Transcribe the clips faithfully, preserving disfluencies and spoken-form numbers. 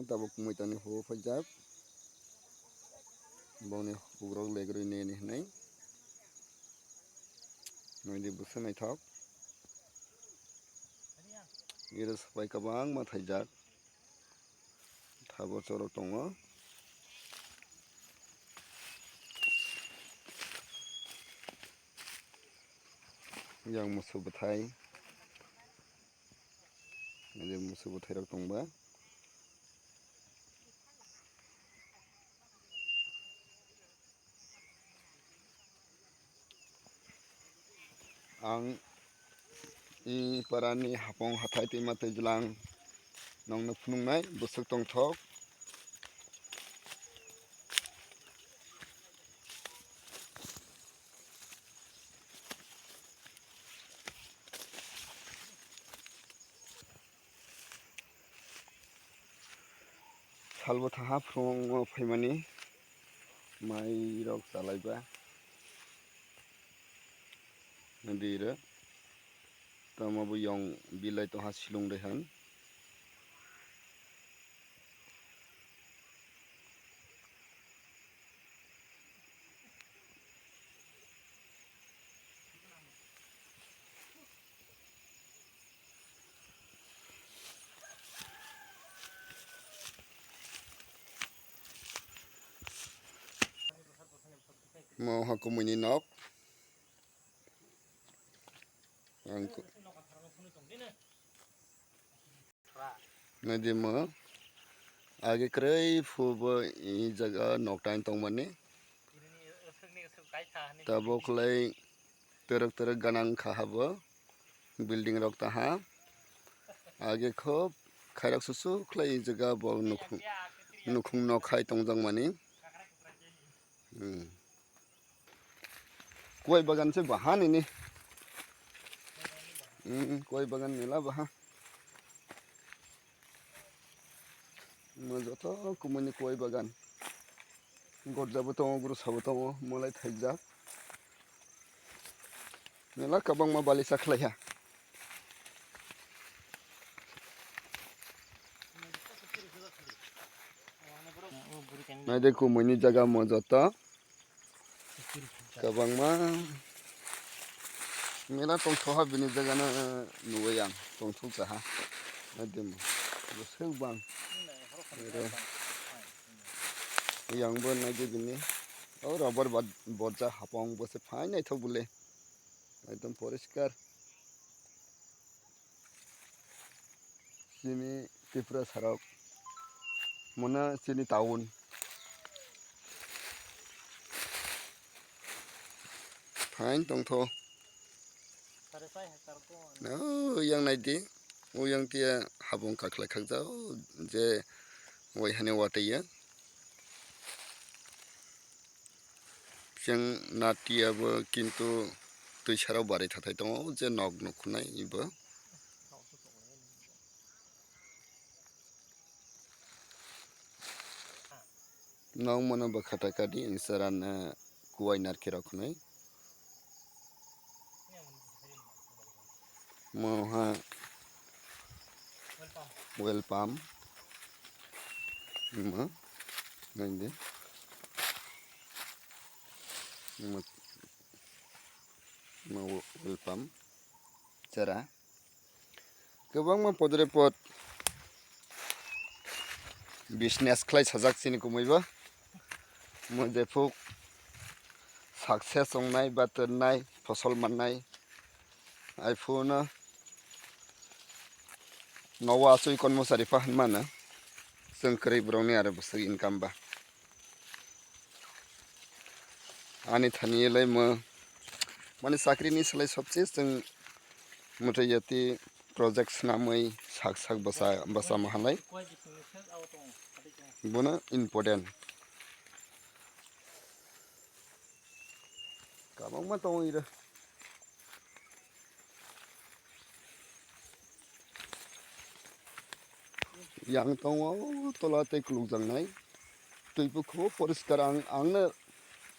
Tabuk muitani huo phaijak. Bongni hukukrok legrwi nini hinwi. Noidi bwswk naithok. Iro swpai kwbangma thaijak. Thabo chorok tongo. Yang musu bwthai. Yang musu bwthai rok tongba. Ang i parani hapong hathai twima twijlang nongno phunuknai bwswk tongthok. Salbo thaha phwrwngno phaimani mairok chalaiba. Nadi iro tamo bo yong bilai tongha silung rehan. Mo ha kumui ni nok. Ang ku-, naidi mo. Age kwrwi phu bo i jaga nok tain tongmani. Tabok khlai twrwk twrwk ganang kha habo. Building rok taha. Age khub khairok susu khlai i jaga bo nukhung, nukhung nok hai tongjakmani. Hmm. Koi bagan se baha nini. Hmm, koi bagan mela baha. Mo joto kumuni koi bagan. Gorja bo tongo, guru sabo tongo, molai thaijak. Mela kwbangma balisa khlaiha. Naidi kumuini jaga mo joto. Kwbangma mela tongthokha bini jagano nugwi ang tongthok jaha. Naidi mo bwswk bang. Oro. Yang bo naidi bini. O rubber bot-, botja hapong bo se phai naithok bole. Ekdom poriskar. Chini Tripura sarok. Mona chini town. Phain tongtho. O yang naidi. O yang tia habong kakhlai khakjao je wai hani wataiya. Chwng natiya bo kintu twi sarok barwi thathai tongo, o je nok nukhunai ibo. Nok mano bwkha taka di, insaran, eh, kuwai narki rok hwnwi. Moha well pump. Ima, naidi. Ima, ima well pump. Chera. Kwbangma podre pod business khlai sajak chini kumui bo. Mo jephuk success wngnai ba twrwnai, phosol mannai. Ai phuno nogo asui konmosari pha hwnmano. Chwng kwrwi borokni aro bwswk income ba. Ani thani lai mo, mani chakri ni slai sobse chwng mwtai jati project swnamwi sak sak bwsa, bwsa mahalai. Bono important. Kabangma tongo iro. Yang tongo tola tei kulukjaknai. Twi bukhubo poriskar ang, angno,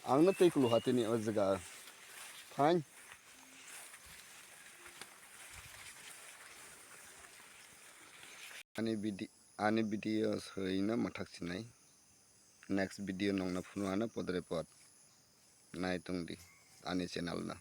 angno tei kuluha tini o jaga. Fine. Ani bidi-, Ani video swino mwthak sinai. Next video nongno phunu ano podre pod. Nai tongdi ani channel no.